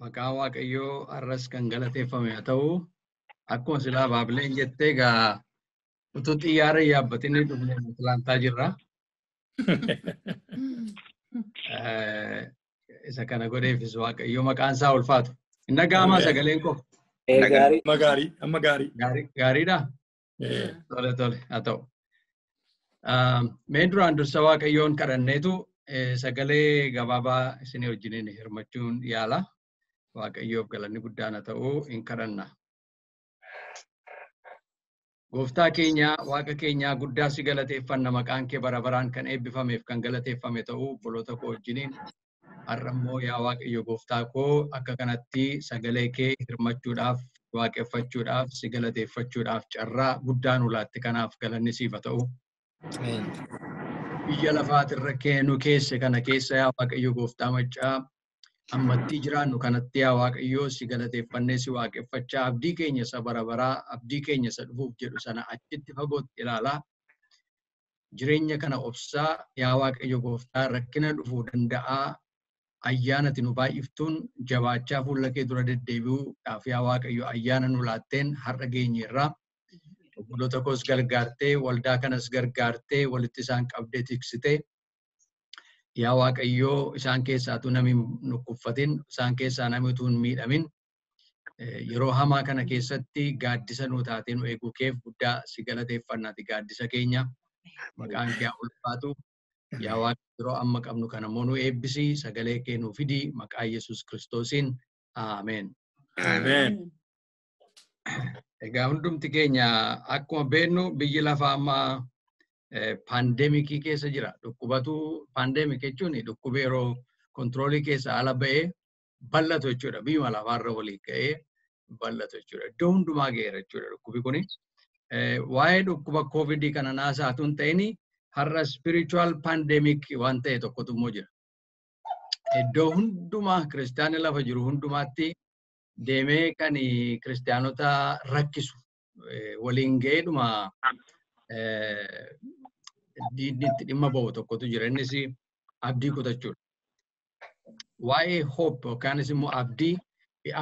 Maqaan Waaqayyoo har'as kan galateeffame haa ta'u, akkuma silaa Baabileen jettee egaa utuu xiyyaara hin yaabbatin dhufnee Atlaantaa jirra. Isa kana godheefis Waaqayyo maqaan isaa ulfaatu. Hin dhaga'amaa sagaleen koo? Gaarii. Amma gaarii, amma gaarii. Gaariidhaa? Tole tole haa ta'u. Mee duraan dursa Waaqayyoon kadhanneetu sagalee gabaabaa isinii wajjiniin hirmachuun yaala. Waaqayyoof galanni guddaan haa ta'u hin kadhanna. Gooftaa keenya, Waaqa keenya guddaa si galateeffanna, maqaan kee bara baraan kan eebbifameef kan galateeffame ta'u obboloota koo wajjiniin har'a immoo yaa Waaqayyo gooftaa koo akka kanatti sagalee kee hirmachuudhaaf, waaqeffachuudhaaf, si galateeffachuudhaaf carraa guddaa nu laatte, kanaaf galanni siif haa ta'u. Biyya lafaatirra nu keesse kana keessa yaa Waaqayyo gooftaa maccaa ammattii jiraannu kanatti yaa Waaqayyo si galateeffannee si waaqeffachaa abdii keenya isa bara baraa, abdii keenya isa dhufuuf jedhu sana achitti fagootti ilaalaa jireenya kana obsaa yaa Waaqayyo gooftaa rakkina dhufuu danda'aa ayyaanati nu baay'iftuun jabaachaa fuula kee dura deddeebi'uudhaaf yaa Waaqayyo ayyaana nu laatteen har'a geenyeerraa. Obboloota koos gargaartee, waldaa kanas gargaartee, walitti isaan qabdee tiksitee yaa Waaqayyoo isaan keessaatu namni hin dhukkubfatin, isaan keessaa namni utuu hin miidhamin yeroo hamaa kana keessatti gaaddisa nu taatee nu eeguu keef guddaa si galateeffannaati gaaddisa keenya. Maqaan kee haa ulfaatu. Yaa Waaqa yeroo amma qabnu kana immoo nu eebbisi, sagalee kee nu fidi, maqaa Yesuus Kiristoosiin. Ameen. Ameen. Egaa hundumti keenya akkuma beeknu biyyi lafaa amma pandemicii keessa jira. Dhukkubatu pandemic jechuun dhukkuba yeroo controlii keessa ala ba'ee bal'atu jechuudha. Biyyuma lafaarra walii ga'ee bal'atu jechuudha. Iddoo hundumaa ga'eera jechuudha dhukkubi kuni. Waa'ee dhukkuba koovidii kana naasaatu hin ta'in har'a spiritual pandemic waan ta'e tokkotu immoo jira. Iddoo hundumaa kiristaanni lafa jiru hundumaatti deemee kan kiristaanota rakkisu waliin ga'eedhuma diinni itti dhimma ba'u tokkotu jira. Innis abdii kutachuudha. Waa'ee hope yookaanis immoo abdii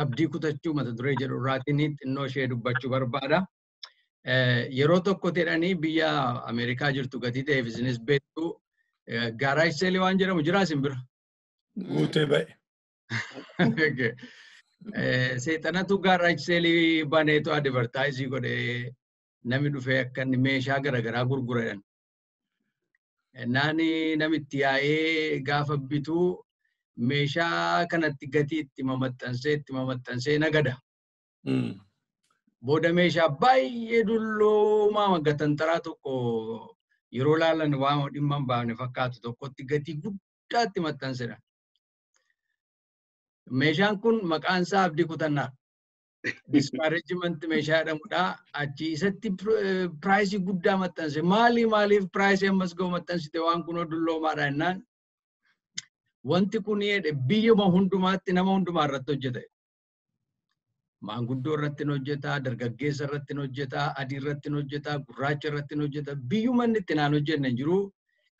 abdii kutachuu mata duree jedhu irraatiin xinnoo ishee dubbachuu barbaada. Yeroo tokko jedhanii biyya Ameerikaa jirtu gatii ta'eef isinis beektu garage sale waan jedhamu jira isin bira. Guutee ba'e. Seexanatu garage sale baneetu advertise godhee namni dhufee akka inni meeshaa garaagaraa gurguran. Naani namitti yaa'ee gaafa bituu meeshaa kanatti gatii itti mamaxxansee nagada. Booda meeshaa baay'ee dulloomaa gatantaraa tokko yeroo laalan waan dhimma hin baafne fakkaatu tokkotti gatii guddaa itti maxxansedha. Meeshaan kun maqaan isaa abdii kutannaadha. Discouragement meeshaa jedhamudha. Achi isatti priceii guddaa maxxanse. Maali maaliif priceii ammas ga'u maxxansite, waan kunoo dulloomaadha jennaan. Wanti kun jedhe biyyuma hundumaatti nama hundumaa irratti hojjeta. Maanguddoo irratti hin hojjeta, dargaggeessa irratti hin hojjeta, adii irratti hin hojjeta, gurraacha irratti hin hojjeta. Biyyuma inni itti naan hojjenne hin jiru.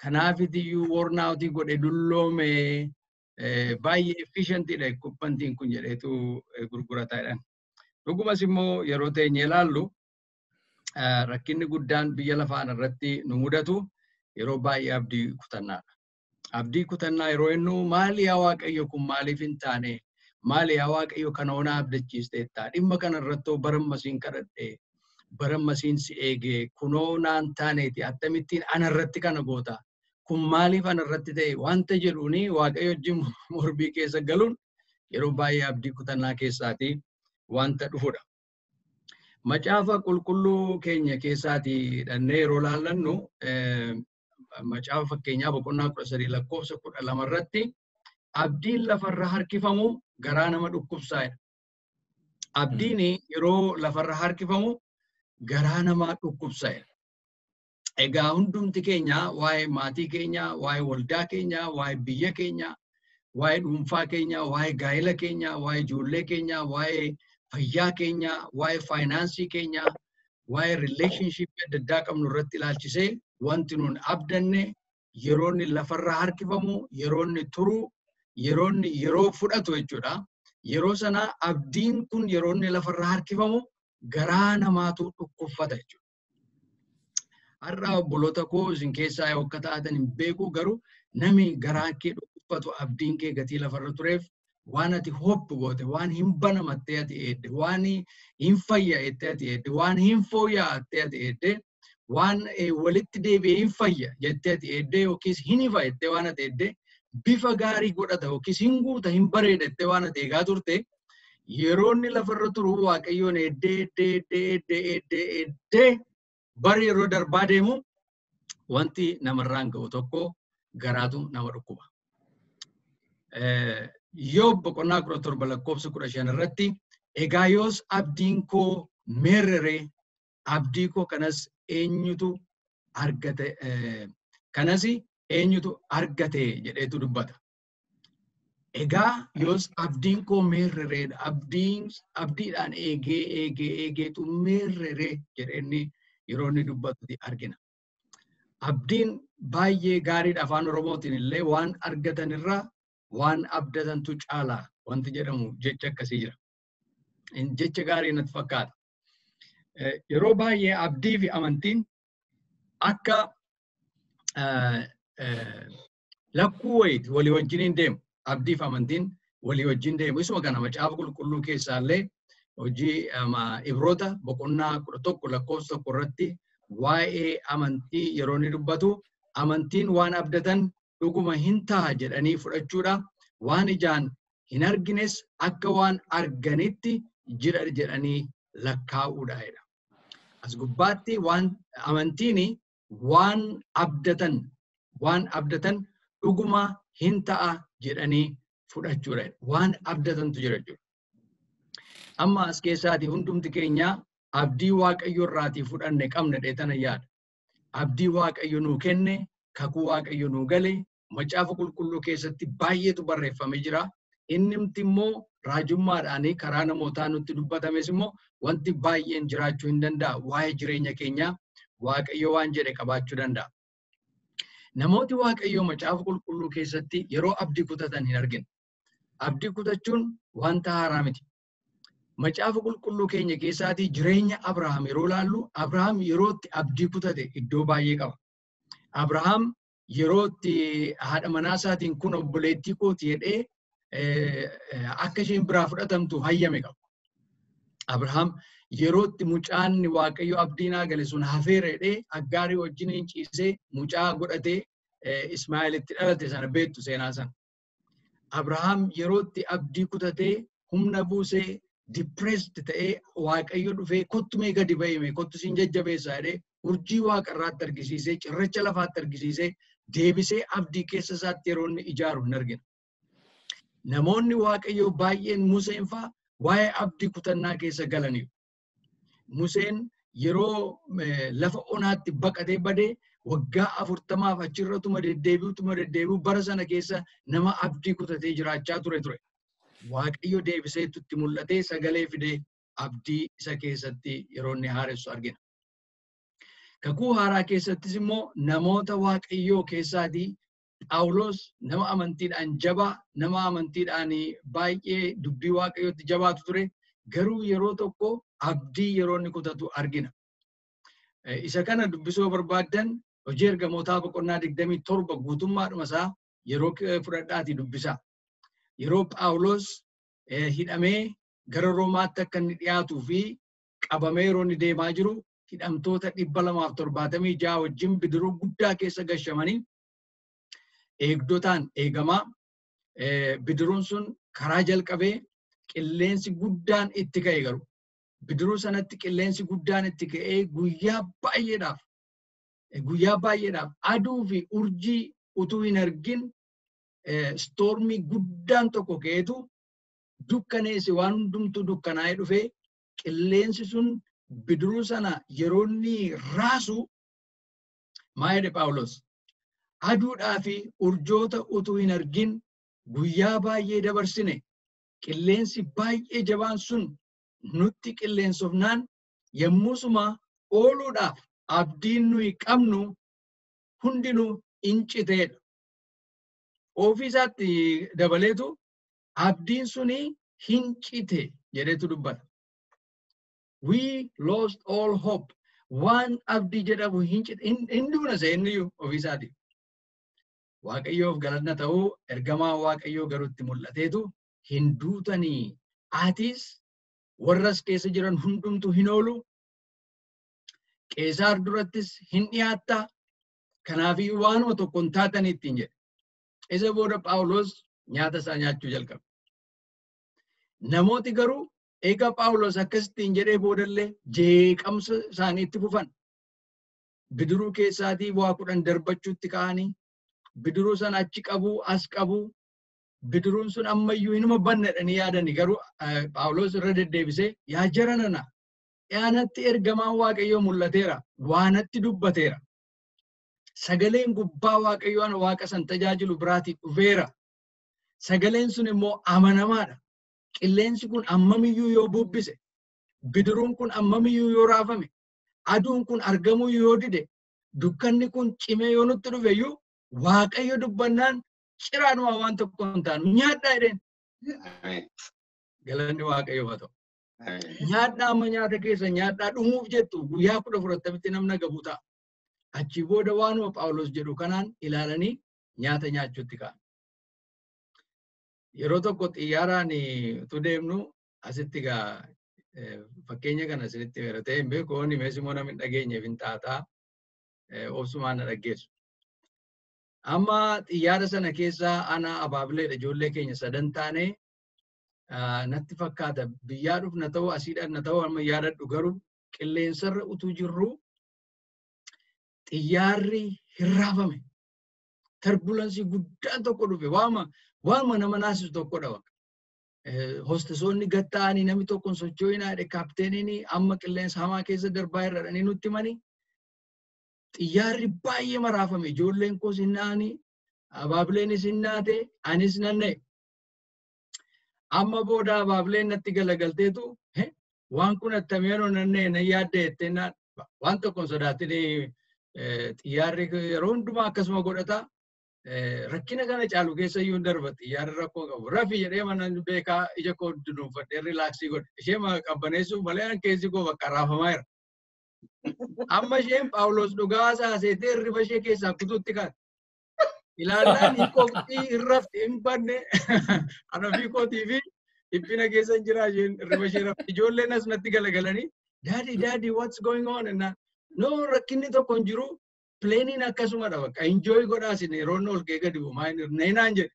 Kanaafitiyyuu worn outii godhe dulloome baay'ee efficientidha equipmentiin kun jedheetu gurgurataa jedhan. Dhugumas immoo yeroo teenyee ilaallu rakkinni guddaan biyya lafaan irratti nu mudatu yeroo baay'ee abdii kutannaadha. Abdii kutannaa yeroo jennu, maali yaa Waaqayyo kun maaliif hin taane, maali yaa Waaqayyo kana onaa abdachiisteetta, dhimma kana irratti bara ammasiin kadhadhe, bara ammasiin si eege, kunoo naan taaneeti, akkamittiin ana irratti kana goota, kun maaliif ana irratti ta'e wanta jedhuuni Waaqayyo wajjin mormii keessa galuun yeroo baay'ee abdii kutannaa keessaati wanta dhufudha. Macaafa qulqulluu keenya keessaatii dhannee yeroo laallannu macaafa fakkeenyaa boqonnaa 13 lakkoofsa 12 irratti abdiin lafarra harkifamu garaa nama dhukkubsaa'edha. Abdiin yeroo lafarra harkifamu garaa nama dhukkubsaa'edha. Egaa hundumti keenya waa'ee maatii keenyaa, waa'ee waldaa keenyaa, waa'ee biyya keenyaa, waa'ee dhuunfaa keenyaa, waa'ee gaa'ela keenyaa, waa'ee ijoollee keenyaa, waa'ee fayyaa keenyaa, waa'ee financeii keenyaa, waa'ee relationshipii adda addaa qabnu irratti ilaalchisee wanti nuun abdanne yeroo inni lafarra harkifamu, yeroo inni turu, yeroo inni yeroo fudhatu jechuudha. Yeroo sana abdiin kun yeroo inni lafarra harkifamu garaa namaatu dhukkubfata jechuudha. Har'a obboloota koo isin keessaa yoo akka taatan hin beeku garuu namni garaa kee dhukkubfatu abdiin kee gatii lafarra tureef waan ati hope goote, waan hin banamattee ati eedde, waan hin fayya jettee ati eedde, waan hin fooyya'attee ati eedde, waan walitti deebi'ee hin fayya jettee ati eedde yookiis hin ifa jettee waan ati eedde bifa gaarii godhata yookiis hin guuta hin bareeda jettee waan ati eegaa turte yeroo inni lafarra turu Waaqayyoon eeddee eeddee eeddee eeddee eeddee eeddee bari yeroo darbaa deemu wanti namarraan ga'u tokko garaatu nama dhukkuba. Iyyoob boqonnaa 17 lakkoofsa 15 irratti egaa yoos abdiin koo meerrere abdii koo kanas eenyutu argate kanas eenyutu argate jedheetu dubbata. Egaa yoos abdiin koo meerrereedha. Abdiidhaan eegee eegee eegeetu meerrere jedhee yeroo inni dubbatutti argina. Abdiin baay'ee gaariidha afaan Oromootiin illee waan argatan irraa waan abdatantu caala wanti jedhamu jecha akkasii jira. Jecha gaarii natti fakkaata. Yeroo baay'ee abdii fi amantiin akka lakkuu wayiiti walii wajjiniin deemu. Abdii fi amantiin walii wajjin deemu. Isuma kana macaafa qulqulluu keessaallee hojii Ibroota boqonnaa 11 lakkoofsa 1 irratti waa'ee amantii yeroo inni dubbatu amantiin waan abdatan dhuguma hin ta'a jedhanii fudhachuudha. Waan ijaan hin argines akka waan arganitti jira jedhanii lakkaa'uudha jedha. As gubbaatti waan amantiin waan abdatan dhuguma hin ta'a jedhanii fudhachuudha. Waan abdatantu jira jechuudha. Amma as keessaati hundumti keenya abdii Waaqayyo irraatii fudhanne qabna dheetana yaada. Abdii Waaqayyo nuu kenne, kakuu Waaqayyo nuu gale, macaafa qulqulluu keessatti baay'eetu barreeffamee jira. Innimti immoo raajummaadhaan karaa namootaa nutti dubbatames immoo wanti baay'een jiraachuu hin danda'a. Waa'ee jireenya keenyaa Waaqayyo waan jedhe qabaachuu danda'a. Namooti Waaqayyoo macaafa qulqulluu keessatti yeroo abdii kutatan hin arginu. Abdii kutachuun wanta haaraa miti. Macaafa qulqulluu keenya keessaatii jireenya Abrahaam yeroo ilaallu Abrahaam yeroo itti abdii kutate iddoo baay'ee qaba. Abrahaam yeroo itti haadha manaa isaatiin kun obboleettii kooti jedhee akka isheen biraa fudhatamtu hayyame qaba. Abrahaam yeroo itti mucaan Waaqayyo abdii naa gale sun hafeera jedhee Aggaarii wajjin ciisee mucaa godhatee Ismaa'eelitti dhalate sana beektu seenaa sana. Abrahaam yeroo itti abdii kutatee humna buusee depressed ta'ee Waaqayyo dhufee kottu mee gadi ba'ime kottu siin jajjabeessaa jedhee urjii waaqarraatti argisiisee cirracha lafaatti argisiisee deebisee abdii keessa isaatti yeroo inni ijaaru hin argina. Namoonni Waaqayyoo baay'een Museen fa'aa waa'ee abdii kutannaa keessa galaniiru. Museen yeroo lafa onaatti baqatee badee waggaa 40f achirratuma deddeebi'utuma deddeebi'u bara sana keessa nama abdii kutatee jiraachaa ture. Waaqayyo deebisee itti mul'atee sagalee fidee abdii isa keessatti yeroo inni haaressu argina. Kakuu haaraa keessattis immoo namoota Waaqayyoo keessaatii Phaawulos nama amantiidhaan jabaa, nama amantiidhaan baay'ee dubbii Waaqayyootti jabaatu ture. Garuu yeroo tokko abdii yeroo inni kutatu argina. Isa kana dubbisuu barbaaddan hojii ergamootaa boqonnaa 27 guutummaadhuma isaa yeroo fudhadhaatii dubbisaa. Yeroo Phaawulos hidhamee gara Roomaatti akka inni dhiyaatuu fi qabamee yeroo inni deemaa jiru hidhamtoota 276 wajjin bidiruu guddaa keessa gashamanii eegdotaan eegamaa bidiruun sun karaa jalqabee qilleensi guddaan itti ka'e garuu bidiruu sanatti qilleensi guddaan itti ka'ee guyyaa baay'eedhaaf aduu fi urjii utuu hin argin stormii guddaan tokko ka'eetu dukkaneesse. Waan hundumtuu dukkanaa'ee dhufee qilleensi sun bidiruu sana yeroo inni raasu maa jedhe Phaawulos? Aduudhaa fi urjoota utuu hin argin guyyaa baay'ee dabarsine. Qilleensi baay'ee jabaan sun nutti qilleensofnaan yommusuma ooluudhaaf abdiin nuyi qabnu hundinuu inciteedha. Ofii isaatti dabaleetu abdiin suni hin cite jedhetu dubbata. We lost all hope. Waan abdii jedhamu hin cite, hin duuna seenniyyuu ofiisaati. Waaqayyoof galanna ta'uu ergamaa Waaqayyoo garuu itti mul'ateetu hin duutanii atis warras keessa jiran hundumtu hin oolu. Qeesaar durattis hin dhiyaatta. Kanaafiyyuu waanuma tokko hin taatanii ittiin jedhe. Isa booda Phaawulos nyaata isaa nyaachuu jalqabe. Namooti garuu eega Phaawulos akkasittiin jedhee boodallee jeeqamsa isaanii itti fufan. Bidiruu keessaatii waa 10 darbachuutti ka'anii bidiruu sana achi qabuu as qabuu bidiruun sun ammayyuu hinuma banna jedhanii yaadani garuu Phaawulos irra deddeebisee yaa jara nana dhiyaanatti ergamaan Waaqayyoo mul'ateera waanatti dubbateera. Sagaleen gubbaa Waaqayyoo ana Waaqa san tajaajilu biraatii dhufeera. Sagaleen sun immoo amanamaadha. Qilleensi kun ammamiyyuu yoo bubbise, bidiruun kun ammamiyyuu yoo raafame, aduun kun argamuu yoo dide, dukkanni kun cimee yoo nutti dhufe iyyuu Waaqayyo dubbannaan ciraanuma waan tokko hin taanu nyaadhaa jedheen. Galanni Waaqayyoof haa ta'u. Nyaadhaa amma nyaata keessa nyaadhaa dhumuuf jettu guyyaa 14 namni gabuu ta'a. Achi booda waanuma Phaawulos jedhu kanaan ilaalanii nyaata nyaachuutti ka'an. Yeroo tokko xiyyaaraan utuu deemnu asitti gaa fakkeenya kana isinitti himeera ta'e hin beeku hooni mees immoo namni hin dhageenyeef hin taataa obsumaan na dhaggeessu. Amma xiyyaara sana keessa ana abaabileedha ijoollee keenya sadan taanee natti fakkaata biyyaa dhufna ta'uu asiidhaan na ta'uu amma yaadadhu garuu qilleensarra utuu jirru xiyyaarri hin raafame. Turbulensii guddaan tokko dhufe waama nama naasisu tokkodha bakka. Hostesoonni gad ta'anii namni tokko hin socho'inaa jedhe kaapteeniin amma qilleensa hamaa keessa darbaa irra dhanii nutti himanii. Xiyyaarri baay'ee maraafame ijoolleen koos hin na'anii abaabileenis hin naate anis nan na'e. Amma booda abaabileen natti galagalteetu waan kun attameenoo nan na'e nan yaadde jettee naan waan tokko hin sodaatin xiyyaarri yeroo hundumaa akkasuma godhata. Rakkina kana caalu keessa iyyuu hin darba xiyyaarri rakkoo qabu. Rafi jedhee mana beekaa ija koo dunuunfadhee rilaaksii godhe. Ishee qabbaneessuuf malee an keessi koo bakka raafamaa jira. Amma isheen Phaawulos dhugaa saaseetee hirriba ishee keessaa kutuutti kaate. Ilaallaan hin qoqxii hin rafti hin banne ana ofii kootii fi dhiphina keessa hin jira isheen hirriba ishee rafti. Ijoolleen as natti galagalanii daddy daddy what's going on ennaan no rakkinni tokko hin jiru pileeniin akkasumadha bakka enjoy godhaa isin yeroo inni ol ka'ee gadi bu'u maa hin neenaan jedhe.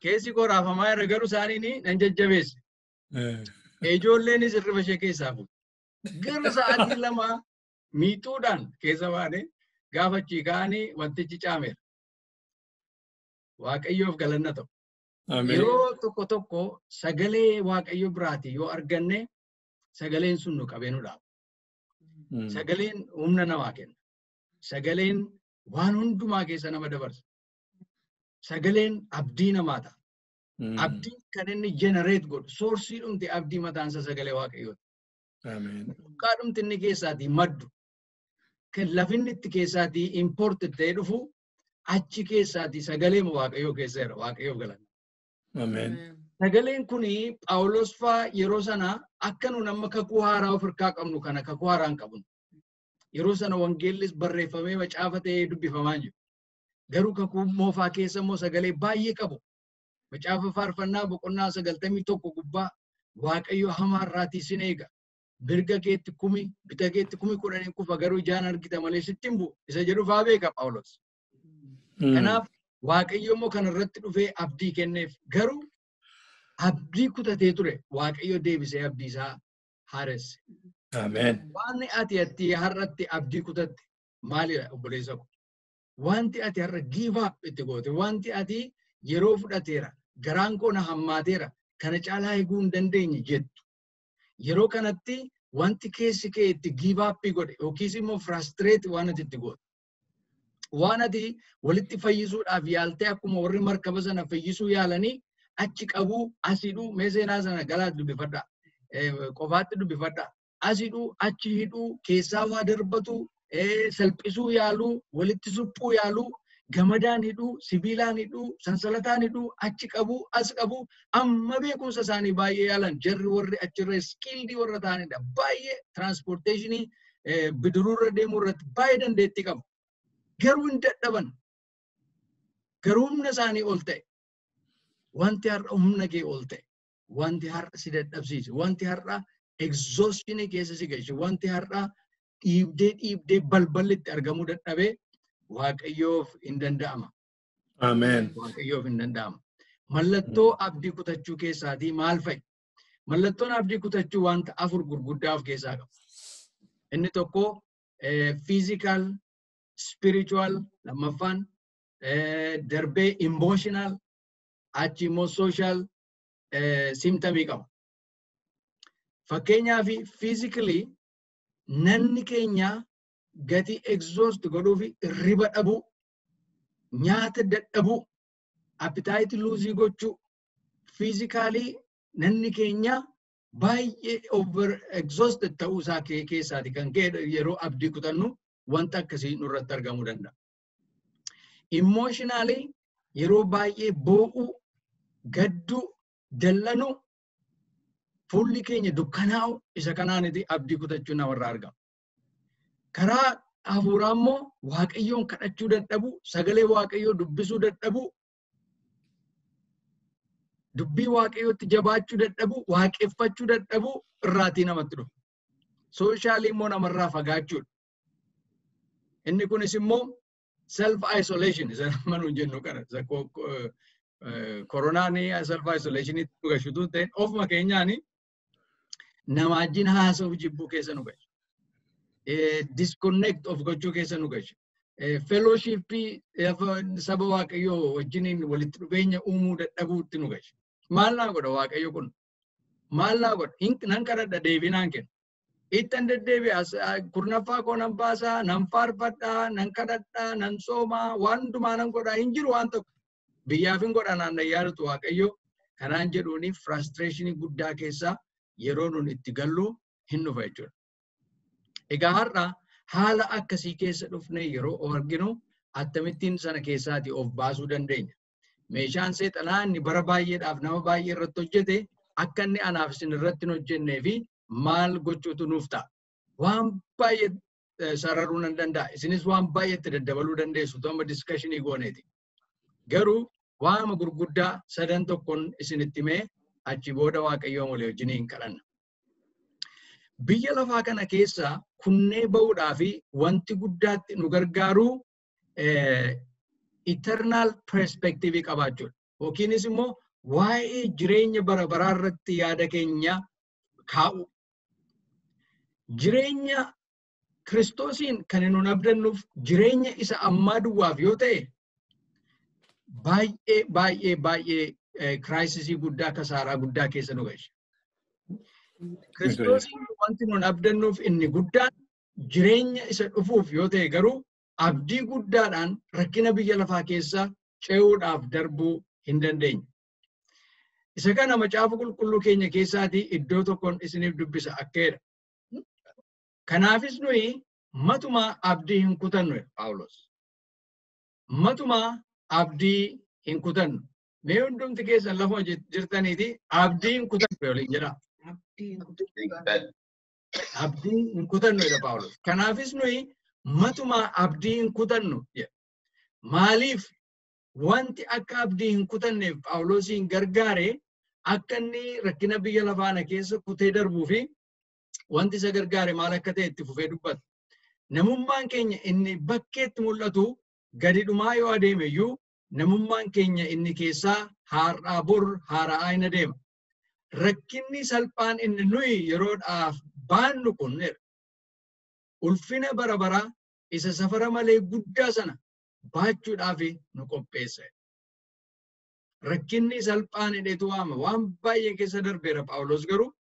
Keessi koo raafamaa irra garuu isaaniin nan jajjabeesse. Ijoolleenis hirriba ishee keessaa fuute. Gara sa'aatii 2 miixuudhaan keessa baane gaafa achii ka'anii wantichi caameera. Waaqayyoof galanna ta'u. Yeroo tokko tokko sagalee Waaqayyo biraati yoo arganne sagaleen sun nu qabee nu dhaaba. Sagaleen humna namaa kenna. Sagaleen waan hundumaa keessa nama dabarsa. Sagaleen abdii namaa ta'a. Abdiin kan inni generate godhu soorsii dhumti abdii mataan isaa sagalee Waaqayyooti. Dhugaa dhumti inni keessaatii maddu. Kan lafinni itti keessaatii import ta'ee dhufu achi keessaatii sagalee Waaqayyoo keessa jira. Waaqayyoof galanna. Sagaleen kuni Phaawulos faa yeroo sana akka nuun amma kakuu haaraa of harkaa qabnu kana kakuu haaraa hin qabnu. Yeroo sana wangeellis barreeffamee macaafa ta'ee dubbifamaa jiru. Garuu kakuu moofaa keessa immoo sagalee baay'ee qabu. Macaafa faarfannaa boqonnaa 91 gubbaa Waaqayyo hamaa irraatii sin eega. Mirga keetti 10,000 bita keetti 10,000 kufa garuu ijaan argita malee sitti hin bu'u. Isa jedhu faa beeka Phaawulos. Kanaaf Waaqayyo immoo kana irratti dhufee abdii kenneef garuu abdii kutatee ture Waaqayyo deebisee abdii isaa haaresse. Waan ati atti har'atti abdii kutatte maalidha obboleessa ko? Wanti ati har'a give up itti goote, wanti ati yeroo fudhateera, garaan koo na hammaateera, kana caalaa eeguu hin dandeenye jettu. Yeroo kanatti wanti keessi kee itti give up godhe yookiis immoo frustrate waan ati itti goote. Waan ati walitti fayyisuudhaaf yaaltee akkuma warri markaba sana fayyisuu yaalanii achi qabuu as hidhuu mee seenaa sana galaatti dubbifadhaa. Qofaatti dubbifadhaa. As hidhuu achi hidhuu keessaa waa darbatu salphisuu yaaluu walitti suphuu yaaluu Gamadaan hidhuu, sibiilaan hidhuu, sansalataan hidhuu, achi qabuu, as qabuu, amma beekumsa isaanii baay'ee yaalan. Jarri warri achirra skilled warra ta'anidha. Baay'ee transportation bidiruurra deemuu irratti baay'ee dandeettii qabu. Garuu hin dadhaban. Garuu humna isaanii ol ta'e. Wanti har'a humna kee ol ta'e. Wanti har'a si dadhabsiise. Wanti har'a exhaustion keessa si galche. Wanti har'a dhiibdee dhiibdee balballi itti argamuu dadhabee Waaqayyoof hin danda'ama. Ameen. Waaqayyoof hin danda'ama. Mallattoo abdii kutachuu keessaatii maal fa'i? Mallattoon abdii kutachuu wanta afur gurguddaa of keessaa qaba. Inni tokko physical, spiritual, lammaffaan darbee emotional, achi immoo social symptomii qaba. Fakkeenyaaf, physically namni keenya gatii exhaust godhuu fi hirriba dhabuu, nyaata dadhabuu, appetite lose gochuu, physically namni keenya baay'ee over exhausted ta'uu isaa keessaati kan ka'e yeroo abdii kutannu wanta akkasii nurratti argamuu danda'a. Emotionally yeroo baay'ee boo'uu, gadduu, dallanuu, fuulli keenya dukkanaa'u, isa kanaaniti abdii kutachuun namarraa argama. Karaa hafuuraa immoo Waaqayyoon kadhachuu dadhabuu, sagalee Waaqayyoo dubbisuu dadhabuu, dubbii Waaqayyootti jabaachuu dadhabuu, waaqeffachuu dadhabuu irraatii namatti dhufa. Social immoo namarraa fagaachuudha. Inni kunis immoo self isolation isa nama nuun jennu kana. Koronaan self isolation itti nu gashutu ta'e, ofuma keenyaani nama wajjin haasa'uu jibbuu keessa nu gasha. Disconnect of gochuu keessa nu gasha. Fellowshipii saba Waaqayyoo wajjiniin walitti dhufeenya uumuu dadhabuutti nu gasha. Maal naa godha Waaqayyo kun? Maal naa godha? Nan kadhadha, deebii naan kenna. Ittan deddeebi'a, kurnaffaa koo nan baasaa, nan faarfadhaa, nan kadhadhaa, nan soomaa, waan hundumaa nan godhaa, hin jiru waan tokko. Biyyaaf hin godha naan yaadatu Waaqayyo. Kanaan jedhuuni frustration guddaa keessa yeroo nun itti gallu hin dhufa jechuudha. Egaa har'a haala akkasii keessa dhufne yeroo of arginu akkamittiin sana keessaatii of baasuu dandeenya? Meeshaan seexanaa inni bara baay'eedhaaf nama baay'ee irratti hojjete akka inni anaaf isin irratti hin hojjennee fi maal gochuutu nuuf ta'a? Waan baay'ee sararuu nan danda'a. Isinis waan baay'eetti daddabaluu dandeessu amma discussionii gooneeti. Garuu waama gurguddaa sadan tokkoon isinitti himee achi booda Waaqayyoon walii wajjin hin kadhanna. Biyya lafaa kana keessa kunnee ba'uudhaa fi wanti guddaatti nu gargaaru eternal perspective qabaachuudha. Yookiinis immoo waa'ee jireenya bara baraa irratti yaada keenya kaa'u. Jireenya Kiristoosiin kan nun abdannuuf jireenya isa ammaa duwwaaf yoo ta'e, baay'ee baay'ee baay'ee crisisii guddaa, kasaaraa guddaa keessa nu galcha. Kiristoosiin wanti nun abdannuuf inni guddaan jireenya isa dhufuuf yoo ta'e garuu, abdii guddaadhaan rakkina biyya lafaa keessa ce'uudhaaf darbuu hin dandeenya. Isa kana Macaafa Qulqulluu keenya keessaatii iddoo tokkoon isiniif dubbisa akkeedha. Kanaafis nuyi matumaa abdii hin kutannu, Phaawulos. Matumaa abdii hin kutannu. Mee hundumti keessan lafuma jirtaniiti "Abdii hin kutannu" waliin jedhaa. "Abdii hin kutannu" jedha Phaawulos. Kanaafis nuyi matumaa abdii hin kutannu jedha. Maaliif wanti akka abdii hin kutanneef Phaawulosiin gargaare, akka inni rakkina biyya lafaana keessa kutee darbuu fi wanti isa gargaare maal akka ta'e itti fufee dubbata. Namummaan keenya inni bakkeetti mul'atu gadi dhumaa yoo adeeme iyyuu, namummaan keenya inni keessaa har'aa bor haara'aa hin adeema. Rakkinni salphaan inni nuyi yeroodhaaf baannu kun ulfina bara baraa isa safara malee guddaa sana baachuudhaaf nu qopheessa. Rakkinni salphaan hidheetu waama. Waan baay'ee keessa darbeera Phaawulos, garuu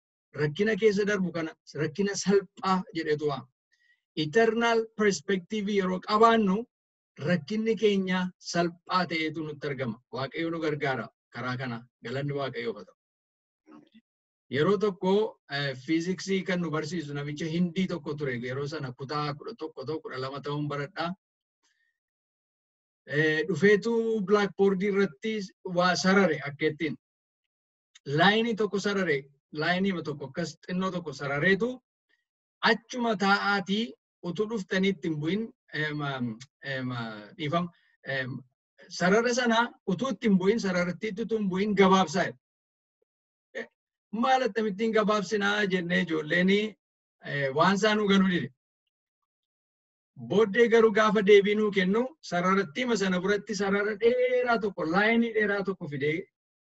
rakkina keessa darbu kana rakkina salphaa jedheetu waama. Eternal perspective yeroo qabaannu rakkinni keenya salphaa ta'eetu nutti argama. Waaqayyo nu gargaara karaa kana, galanni Waaqayyoof haa ta'u. Yeroo tokko fiiziksii kan nu barsiisu namicha Hindii tokko ture, yeroo sana kutaa 11 ta'u 12 ta'uun baradhaa. Dhufeetu blackboardii irratti waa sarare akka ittiin. Lineii tokko sarare, lineii tokko akkas xinnoo tokko sarareetu achuma taa'aatii utuu dhuftanii ittiin bu'in, dhiifama. Sarara sana utuu ittiin bu'in, sararattiitti utuu hin bu'in gabaabsaa. Maal akkamittiin gabaabsinaa jennee ijoolleen waan isaa nuu galuu dide. Booddee garuu gaafa deebii nuu kennu sararattiima sana biratti sarara dheeraa tokko, lineii dheeraa tokko fidee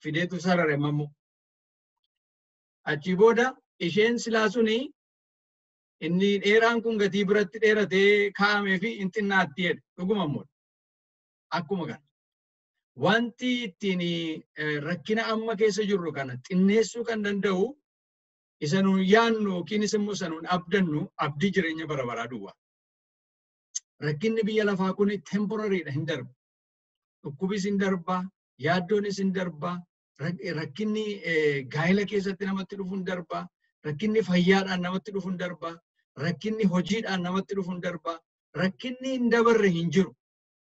fideetu sarare mammu. Achii booda isheen silaa suni inni dheeraan kun gatii biratti dheeratee kaa'amee fi hin xinnaatti jedhe, dhuguma immoo akkuma kana. Wanti ittiin rakkina amma keessa jirru kana xinneessuu kan danda'u isa nuun yaannu yookiinis immoo isa nuun abdannu abdii jireenya bara baraa duwwaa. Rakkinni biyya lafaa kun temporarydha, hin darba. Dhukkubis hin darba, yaaddoonis hin darba, rakkinni gaa'ela keessatti namatti dhufu hin darba, rakkinni fayyaadhaan namatti dhufu hin darba, rakkinni hojiidhaan namatti dhufu hin darba, rakkinni hin dabarre hin jiru.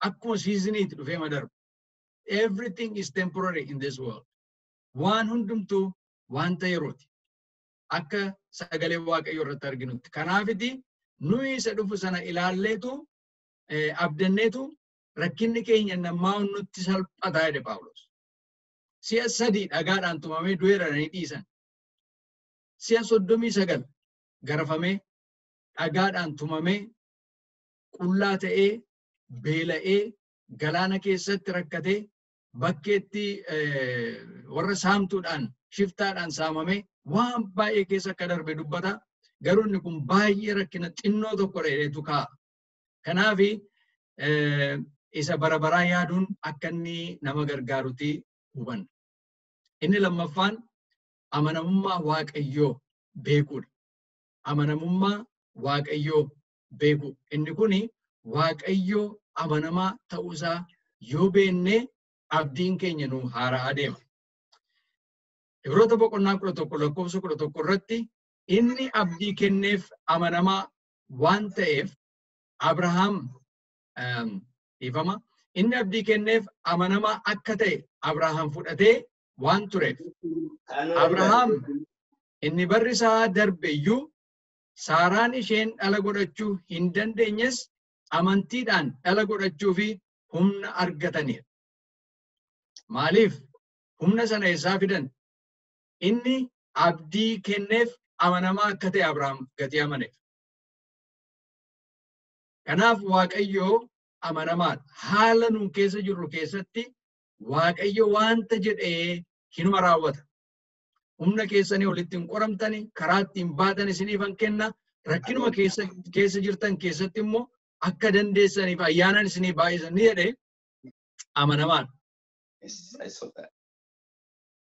Akkuma seasoniitti dhufee ma darba. Everything is temporary in this world. Waan hundumtuu wanta yerooti. Akka sagalee Waaqayyoo irratti arginutti. Kanaafiti nuyi isa dhufu sana ilaalleetu abdanneetu rakkinni keenya namaa nutti salphataa jedhe Paawulos. Si'a 3 dhagaadhaan tumamee du'eeranii dhiisan. Si'a 39 garafamee, dhagaadhaan tumamee, qullaa ta'ee, beela'ee, galaana keessatti rakkatee, bakkeetti warra saamtuudhaan, shiftaadhaan saamamee waan baay'ee keessa akka darbe dubbata. Garuu inni kun baay'ee rakkina xinnoo tokko dheereetu kaa'a. Kanaaf isa bara baraa yaaduun akka inni nama gargaaruti hubanna. Inni lammaffaan amanamummaa Waaqayyoo beekuudha. Amanamummaa Waaqayyoo beekuu. Inni kuni Waaqayyoo amanamaa ta'uusaa yoo beenne abdiin keenya nu haaraa adeema. Ibroota boqonnaa 11 lakkoofsa 11 irratti inni abdii kenneef amanamaa waan ta'eef Abrahaam, dhiifama, inni abdii kenneef amanamaa akka ta'e Abrahaam fudhatee waan tureef, Abrahaam inni barri isaa darbe iyyuu, Saaraan isheen dhala godhachuu hin dandeenyes amantiidhaan dhala godhachuu fi humna argataniidha. Maaliif? Humna sana eessaa fidan? Inni abdii kenneef amanamaa akka ta'e Abrahaam gatii amaneef. Kanaaf Waaqayyoo amanamaadha. Haala nuun keessa jirru keessatti Waaqayyo wanta jedhee hinuma raawwata. Humna keessanii walitti hin qoramtani, karaa ittiin baatan isiniifan kenna. Rakkinuma keessa jirtan keessatti immoo akka dandeessaniif ayyaanan isinii baay'isan ni jedhee amanamaadha. Yes, I saw that.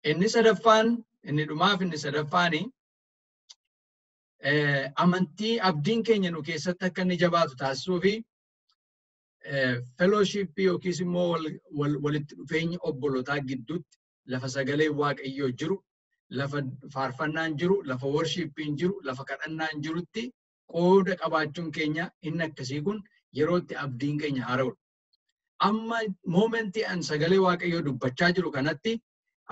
Inni sadaffaan, inni dhumaaf inni sadaffaani, amantii abdiin keenya nu keessatti akka inni jabaatu taasisuu fi fellowshipii yookiis immoo walitti dhufeenya obbolotaa gidduutti lafa sagalee Waaqayyoo jiru, lafa faarfannaan jiru, lafa worshipiin jiru, lafa kadhannaan jirutti qooda qabaachuun keenya inni akkasii kun yerootti abdiin keenya haara'udha. Amma momentii an sagalee Waaqayyoo dubbachaa jiru kanatti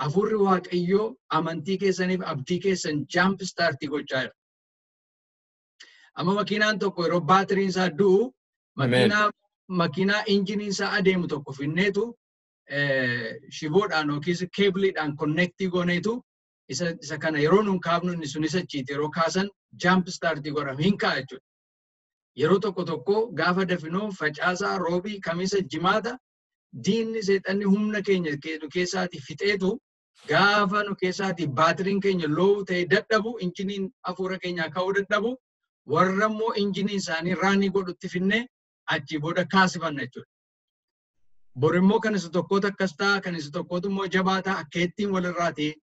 hafuurri Waaqayyoo amantii keessaniif abdii keessan jump startii gochaa jira. Amma makiinaan tokko yeroo baatiriin isaa du'u makiinaa injiniin isaa adeemu tokko finneetu shiboodhaan yookiis cableiidhaan connectii gooneetu isa kana yeroo nun kaafnu inni sun isa chiite yeroo kaasan jump startii godhama, hin ka'a jechuudha. Yeroo tokko tokko gaafa dafinoo Facaasaa, Roobii, Kamisa, Jimaata diinni seexanni humna keenya nu keessaatii fixeetu gaafa nu keessaatii baatiriin keenya low ta'e dadhabu, injiniin hafuura keenyaa ka'uu dadhabu, warra immoo injiniin isaanii runii godhutti finnee achii booda kaasifanna jechuudha. Bor immoo kan isa tokkootu akkas ta'a, kan isa tokkootu immoo jabaa ta'a, akka ittiin walirraatii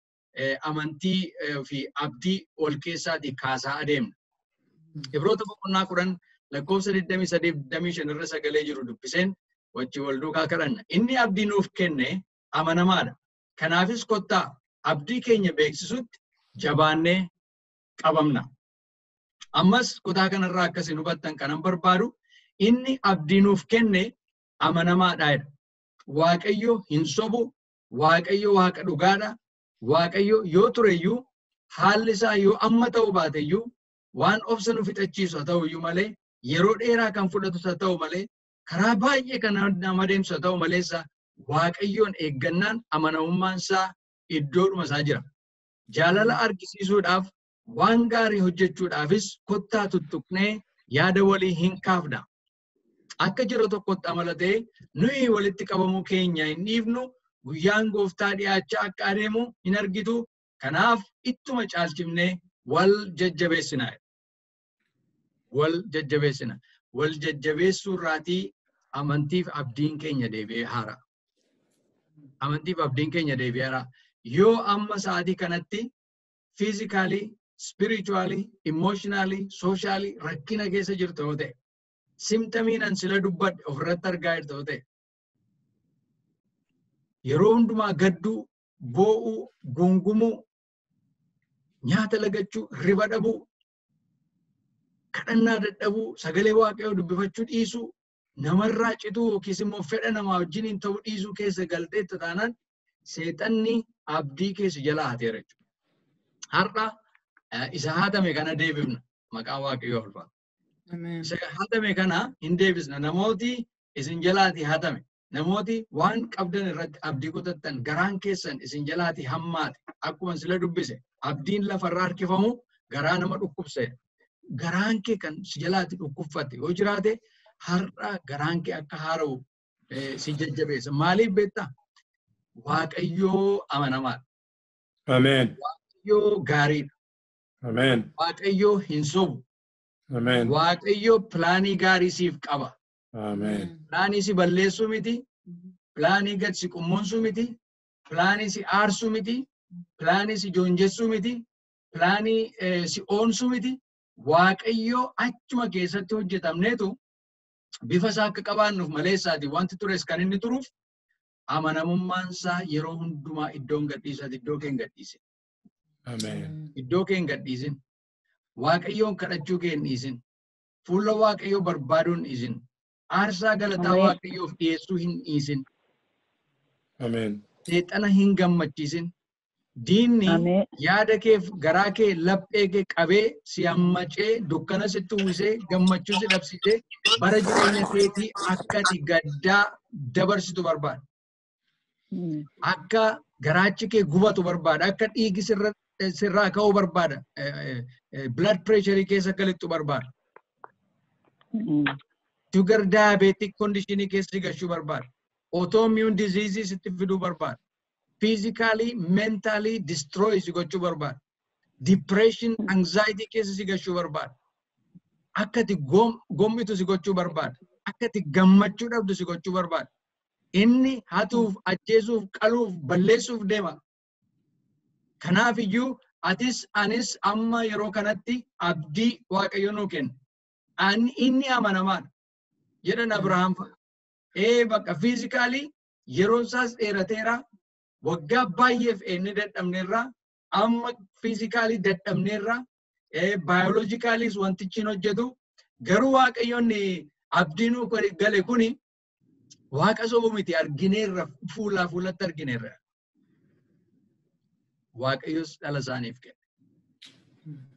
amantii fi abdii wal keessaatii kaasaa adeemna. Ibroota boqonnaa 10 lakkoofsa 23 25 irra sagalee jiru dubbiseen wajji wal duukaa kadhanna. Inni abdii nuuf kenne amanamaadha. Kanaafis kottaa abdii keenya beeksisutti jabaannee qabamna. Ammas kutaa kanarraa akkasiin hubattan kanan barbaadu inni abdii nuuf kenne Amanamaadha jedha. Waaqayyo hin sobu, Waaqayyo waaqa dhugaadha. Waaqayyo yoo tureyyuu haalli isaa yoo amma ta'uu baateyyuu waan obsa nu fixachiisu haa ta'uyyuu malee yeroo dheeraa kan fudhatus haa ta'u malee karaa baay'ee kan nama deemsu haa ta'u maleessa Waaqayyoon eeggannaan amanamummaan isaa iddoodhuma isaa jira. Jaalala argisiisuudhaaf waan gaarii hojjechuudhaafis kottaa tuttuqnee yaada walii hin kaafna. Akka jira tokkotti amala ta'e nuyi walitti qabamuu keenya hin dhiifnu, guyyaan gooftaa dhiyaachaa akka adeemu hin argitu. Kanaaf ittuma caalchifnee wal jajjabeessina. Wal jajjabeessina. Wal jajjabeessuu irraatii amantiif abdiin keenya deebi'ee haara. Amantiif abdiin keenya deebi'ee haara. Yoo amma sa'aatii kanatti physically, spiritually, emotionally, socially rakkina keessa jirtu yoo ta'e, symptomiin an sila dubbadhe ofirratti argaa jirtu yoo ta'e, yeroo hundumaa gadduu, boo'uu, gungumuu, nyaata lagachuu, riba dhabuu, kadhannaa dadhabuu, sagalee Waaqayyoo dubbifachuu dhiisuu, namarraa cituu yookiis immoo fedha namaa wajjin hin ta'uu dhiisuu keessa galteetta taanaan seexanni abdii keessa jalaa hateera jechuudha. Har'a isa hatame kana deebifna, maqaa Waaqayyoo ulfaata. Isa hatame kana hin deebisna. Namooti isin jalaatii hatame, namooti waan qabdan irratti abdii kutattan, garaan keessan isin jalaatii hammaate, akkuma sila dubbise abdiin lafarraa harkifamu garaa nama dhukkubse. Garaan kee kan si jalaatii dhukkubfate yoo jiraate har'a garaan kee akka haara'u si jajjabeessa. Maaliif beektaa? Waaqayyoo amanamaadha. Ameen. Waaqayyoo gaariidha. Ameen. Waaqayyoo hin sobu. Ameen. Waaqayyoo pilaanii gaarii siif qaba. Ameen. Pilaanii si balleessuu miti. Pilaanii gad si qummuunsuu miti. Pilaanii si aarsuu miti. Pilaanii si joonjessuu miti. Pilaanii si oonsuu miti. Waaqayyoo achuma keessatti hojjetamneetu bifa isaa akka qabaannuuf maleessaati wanti tures kan inni turuuf amanamummaan isaa yeroo hundumaa iddoon gadhiisaati, iddoo kee hin gadhiisin. Ameen. Iddoo kee hin gadhiisin. Waaqayyoon kadhachuu kee hin dhiisin. Fuula Waaqayyoo barbaaduu hin dhiisin. Aarsaa galataa Waaqayyoof dhiyeessuu hin dhiisin. Ameen. Seexana hin gammachiisin. Diinni yaada keef garaa kee laphee kee qabee si hammacee dukkana sitti uwwisee gammachuu si dhabsisee bara jireenya keetii akka ati gaddaa dabarsitu barbaada. Akka garaachi kee gubatu barbaada. Akka dhiigi sirraa ka'uu barbaada. Blood pressure keessa akka lixxu barbaada. Sugar diabetic condition keessa si gashuu barbaada. Autoimmune diseases sitti fiduu barbaada. Physically, mentally destroy si gochuu barbaada. Depression, anxiety keessa si gashuu barbaada. Akka ati gommitu si gochuu barbaada. Akka ati gammachuu dhabdu si gochuu barbaada. Inni hatuuf, ajjeesuuf, qaluuf, balleessuuf deema. Kanaaf iyyuu atis anis amma yeroo kanatti abdii Waaqayyo nuu kenna. Inni amanamaadha. Jedhan Abrahaam fa'a. Bakka physically yeroon isaas dheerateera. Waggaa baay'eef inni dadhabneerra. Amma physically dadhabneerra. Biologically's wantichi hin hojjetu. Garuu Waaqayyoon abdii nuu gale kuni Waaqa sobu miti, argineerra, fuulaa fuulatti argineerra. Waaqayyos dhala isaaniif kenne.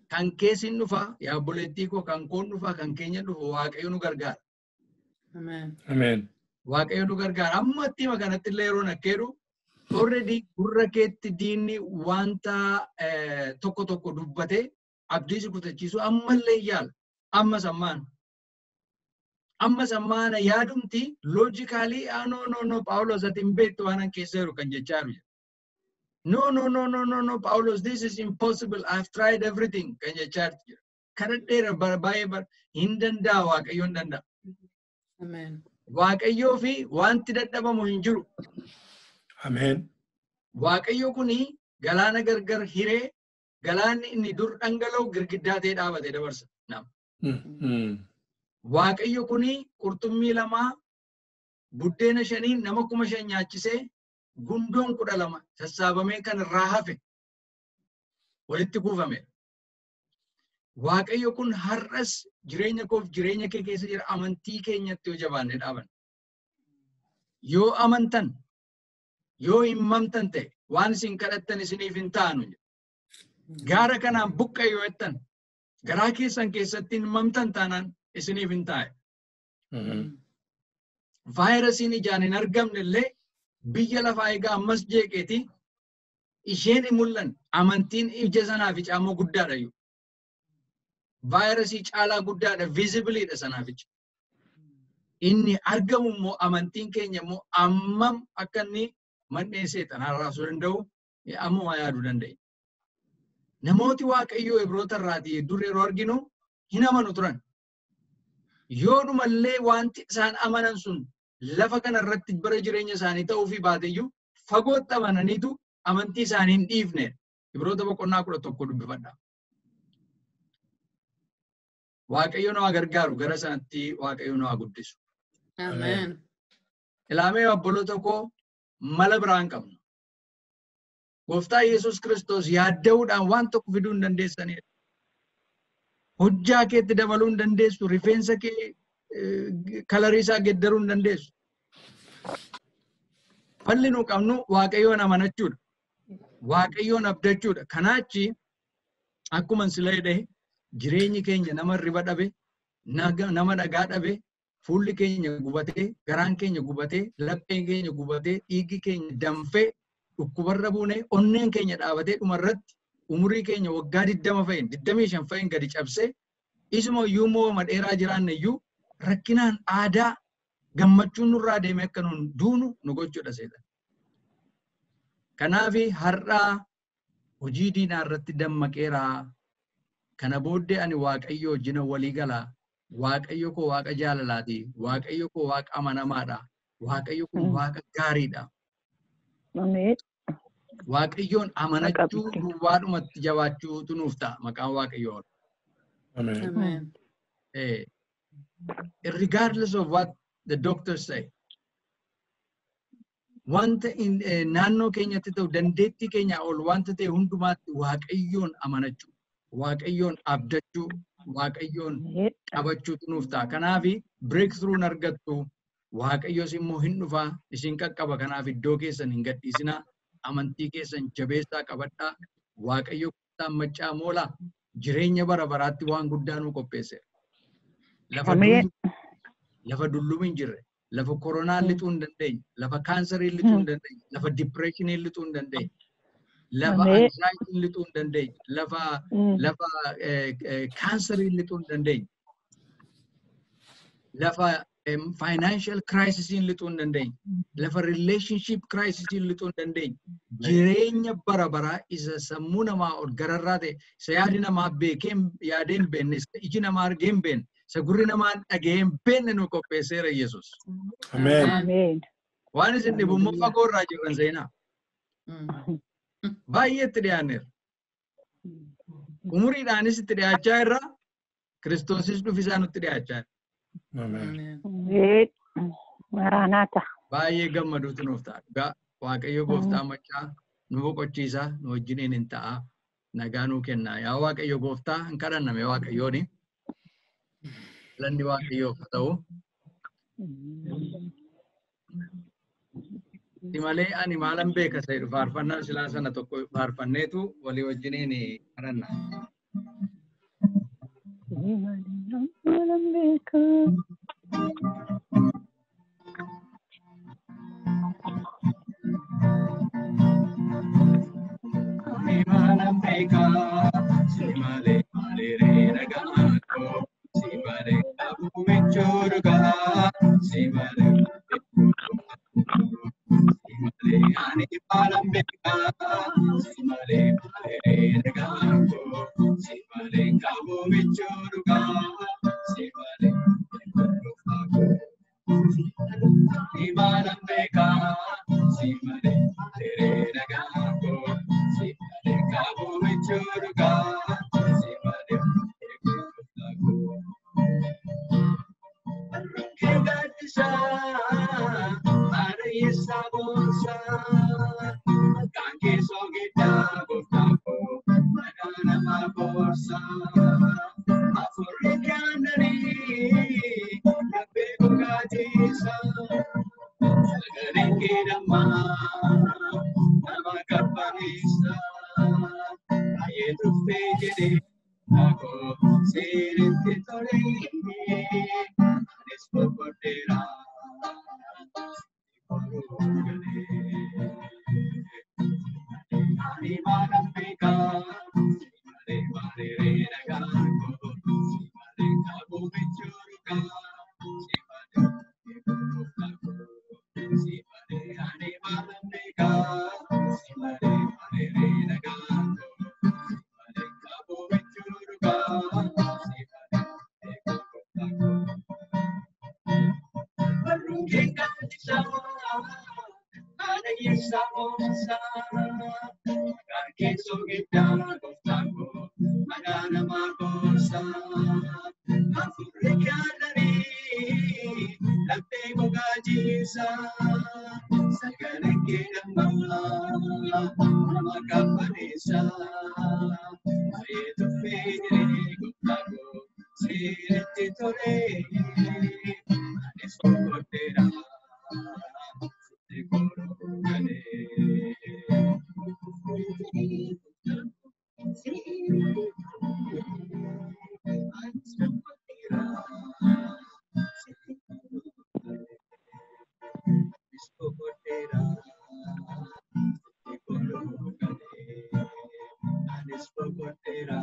Kan keessin dhufa, yaa obboleettii koo, kan koon dhufa, kan keenya dhufa, Waaqayyo nu gargaara. Ameen. Waaqayyo nu gargaara. Amma itti kanatti illee yeroo nakkeedhu already gurra keetti diinni wanta tokko tokko dubbatee abdii si kutachiisu ammallee yaala. Ammas ammaan. Ammas ammaana yaadumti logically, no, no, no, Phaawulos, ati hin beektu waan an keessa jiru kan jechaa jiru. No, no, no, no, no, no, Phaawulos, this is impossible. I've tried everything kan jechaa jiru. Kadhadheera baay'ee bara hin danda'a, Waaqayyo hin danda'a. Waaqayyoo fi wanti dadhabamu hin jiru. Ameen. Waaqayyo kuni galaana gargar hiree galaanni inni dur dhangala'u girgiddaa ta'ee dhaabatee dabarsa. Waaqayyo kuni qurxummii 2 buddeena 5 nama 5,000 nyaachisee gundoon 12 sassaabamee kan irraa hafe walitti kuufame. Waaqayyo kun har'as jireenya koof jireenya kee keessa jira, amantii keenyatti yoo jabaanne dhaaban. Yoo amantan, yoo hin mamtan ta'e, waan isin kadhattan isiniif hin taanu. Gaara kanaan buqqa'e yoo jettan, garaa keessan keessatti hin mamtan taanaan isiniif hin taa'e. Vaayirasiin ijaan hin argamne illee biyya lafaa egaa ammas jeeqeeti isheen hin mul'anne amantiin ija sanaaf icaamoo guddaadha iyyuu. Vaayirasii caalaa guddaadha, viizibiliidha sanaaf ija. Inni argamu immoo amantiin keenya immoo ammam akka inni mandhee seexanaa raasuu danda'u ammumaa yaaduu dandeenya. Namooti Waaqayyoo Ibroota irraatii dur yeroo arginu hin amanu turan. Yoodumallee wanti isaan amanan sun lafa kana irratti bara jireenya isaanii ta'uufii baateyyuu fagootti amananiitu amantii isaanii hin dhiifne. Ibroota boqonnaa 11 dubbifadha. Waaqayyo nu haa gargaaru, gara sanatti Waaqayyo nu haa guddisu. Ameen. Ilaamee obboloota koo, mala biraa hin qabnu. Gooftaa Yesuus Kiristoos yaadda'uudhaan waan tokko fiduu hin dandeessanidha. Hojjaa keetti dabaluu hin dandeessu, rifeensa kee kalarii isaa geeddaruu hin dandeessu. Falli nu qabnu Waaqayyoon amanachuudha. Waaqayyoon abdachuudha. Kanaachi akkuma sila jedhe jireenyi keenya nama hirriba dhabe, nama dhagaa dhabe, fuulli keenya gubatee, garaan keenya gubatee, lapheen keenya gubatee, dhiiggi keenya danfee, dhukkubarra buunee, onneen keenya dhaabatee dhumarratti umurii keenya waggaa 20 fa'in, 25 fa'in gadi cabsee, isuma iyyuu immoo dheeraa jiraanne iyyuu rakkinaan aadaa gammachuun nurraa deeme akka nuun duunu nu gochuudha seexan. Kanaaf har'aa hojii diinaa irratti dammaqeeraa. Kana booddee ani Waaqayyo wajjin walii galaa. Waaqayyo koo Waaqa jaalalaati. Waaqayyo koo Waaqa amanamaadha. Waaqayyo kun Waaqa gaariidha. Waaqayyoon amanachuu duwwaadhumatti jabaachuutu nuuf ta'a. Maqaan Waaqayyoo. Ameen. Regardless of what the doctors say. Wanta naannoo keenyatti ta'u dandeettii keenyaa ol wanta ta'e hundumaatti Waaqayyoon amanachuu, Waaqayyoon abdachuu, Waaqayyoon qabachuutu nuuf ta'a. Kanaaf breakthrough argattu, Waaqayyos immoo hin dhufaa, isin qaqqaba. Kanaaf iddoo keessan hin gadhiisinaa, amantii keessan jabeessaa qabadhaa. Waaqayyo gooftaan maccaa moolaa jireenya bara baraatti waan guddaa nuu qopheesse. Lafa dullumi hin jirre, lafa koronaan lixuu hin dandeenye, lafa kaansariin lixuu hin dandeenye, lafa dipireeshiniin lixuu hin dandeenye, lafa anxaayitiin lixuu hin dandeenye, lafa kaansariin lixuu hin dandeenye, lafa financial crisisiin lixuu hin dandeenye, lafa relationship crisisiin lixuu hin dandeenye, jireenya bara baraa isa sammuu namaa ol gararraa ta'e, isa yaadi namaa beekee yaadee hin beekne, isa iji namaa argee hin beekne, isa gurri namaa dhaga'ee hin beekne nu qopheesseera Yesuus. Ameen. Waan isin dhibu immoo fagoo irraa jirran seenaa. Baay'ee itti dhiyaanneerra. Umuriidhaanis itti dhiyaachaa irra, Kiristoosis dhufisaa nutti dhiyaachaa jira. Ameen. Maraanaata. Baay'ee gammaduutu nuuf ta'a. Dhugaa Waaqayyo gooftaa machaa nu boqochiisa, nu wajjiniin hin ta'a. Nagaa nuu kenna. Yaa Waaqayyo gooftaa hin kadhanname Waaqayyooni. Galanni Waaqayyoof haa ta'u. Si malee ani maalan beeka isa jedhu faarfannaa silaa sana tokko faarfanneetu walii wajjiniin kadhanna. Si malee maalan beeka. Ani maalan beeka, si malee maaliree nagaa koo, si malee qabu michuu dhugaa, si malee si malee ani maalan beeka, si malee maaliree nagaa koo, si malee qabu michuu dhugaa, si malee gooftaa koo. Si maalan beeka, si malee maaliree nagaa koo, si malee qabu michuu dhugaa, si malee gooftaa koo. Barruun gaaddisaa, haadha boonsaa, maqaan kee soogiddaa gooftaa koo, maqaa namaa boorsaa. Hafuurri kennanii, laphee gogaatiisaa. dammaa nama qabbaneessa. Baay'ee tuffee jedhee koo seeritti tolee anis boqodheera koruu galee. Ani maalan beekaa malee malee nagaa koo si malee qabu michuurukaa si malee gooftaa koo si malee ani maalan beekaa si malee malee nagaa koo si malee qabu michuurukaa si malee gooftaa koo. Barruun kee gaaddisaa haadha yeessaa boonsaa maqaan kee soogiddaa gooftaa koo madaa namaa gorsaa hafuurri kaalanii laphee gogaa jiisaa sagaleen kee dammaa nama qabbaneessaa baay'ee tuffee jiree gooftaa koo seeritti tolee anis boqodheera sitti koruu galee. Anis boqodheera sitti koruu galee. Anis boqodheera sitti koruu galee. Anis boqodheera